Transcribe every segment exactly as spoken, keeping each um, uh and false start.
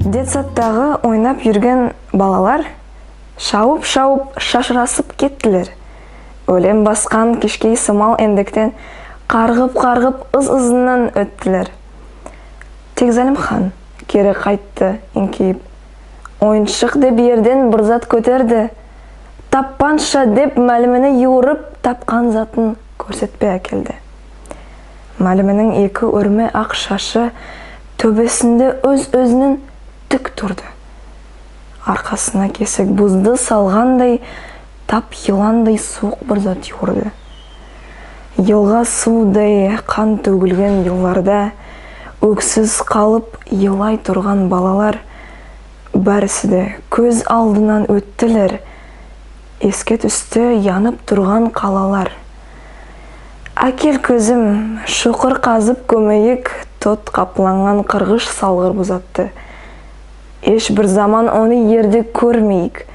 Детсадтагы ойнап юрген балалар шавып-шавып шашырасып кеттилер. Оьлен баскан кишкей сымал эндектен каргып-каргып ыз-ызыннан оьттилер. Тек Залимхан кери кайтты энъкейип. Ойыншык деп ерден бир зат коьтерди. Таппанша деп муалимине ювырып, тапкан затын коьрсетпе аькелди. Муалимининъ эки оьрме ак шашы тоьбесинде оьз-оьзиннен тик турды. Аркасына кесек бузды салгандай, тап йыландай сувык бир зат ювырды. Йылга сувдай кан тоьгилген йылларда оьксиз калып йылай турган балалар баьриси де коьз алдыннан оьттилер. Эске туьсти янып турган калалар. Аькел, коьзим, шукыр казып коьмейик тот капланган кыргыш салгыр бу затты. Эш бир заман оны ерде коьрмейик.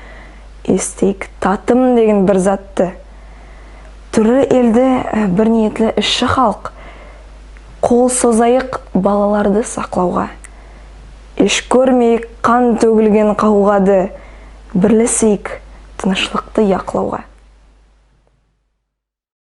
Эстейик татым деген бир затты. Туьрли элде бир ниетли исши халк. Кол созайык балаларды саклавга. Эш коьрмейик кан тоьгилген кавгады. Бирлесейик тынышлыкты яклавга.